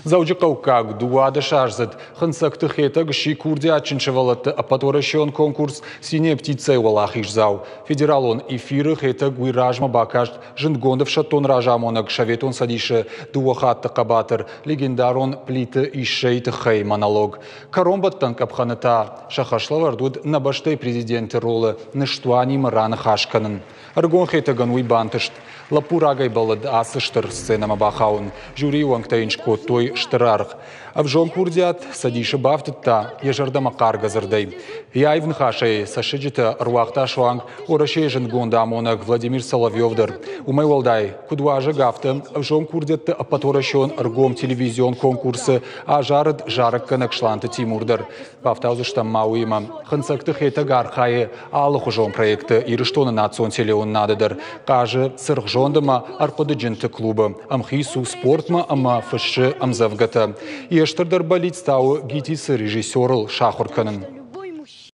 Дзӕуджыхъӕуккаг 12-аздзыд Хынцӕгты Хетӕг сси курдиатджын сывӕллӕтты ӕппӕтуӕрӕсеон конкурс «Синяя птица»-йы уӕлахиздзау. Федералон эфиры Хетӕг уый размӕ бакаст зындгонд ӕфсӕддон разамонӕг Советон Цӕдисы дыууӕ хатты хъӕбатыр легендарон Плиты Иссӕйы тыххӕй монолог. Кӕронбӕттӕн къӕпхӕны та сӕ хӕслӕвӕрд уыд нӕ бӕстӕйы президенты ролы ныстуанимӕ раныхас кӕнын. Ӕрыгон Хетӕгӕн уый бантыст. Лӕппу рагӕй бӕллыд ацы стыр сценӕмӕ бахауын. Жюрийы уӕнгтӕ йын скодтой стыр аргъ. Ӕвзонг курдиат цӕдисы бафтыдта йӕ зӕрдӕмӕ хъаргӕ дзырдӕй. Йӕ аив ныхасӕй цӕссыджытӕ ӕруагъта суанг Уӕрӕсейы зындгонд амонӕг Владимир Соловьев дӕр. Уымӕй уӕлдай, куыд уазӕг, афтӕ ӕвзонг курдиӕтты ӕппӕтуӕрӕсеон ӕргом телевизион конкурсы азарыд зарӕггӕнӕг Сланты Тимур дӕр. Бафтаудзыстӕм ма уыимӕ, Хынцӕгты Хетӕг архайы алыхуызон проекты Ирыстоны национ телеуынынады дӕр, хъазы цыргъзонд ӕмӕ ӕрхъуыдыджынты клубы, ӕмхиц у спортмӕ ӕмӕ фыссы ӕмдзӕвгӕтӕ. Йе стырдӕр бӕллиц та у ГИТИС-ы режиссерыл сахуыр кӕнын.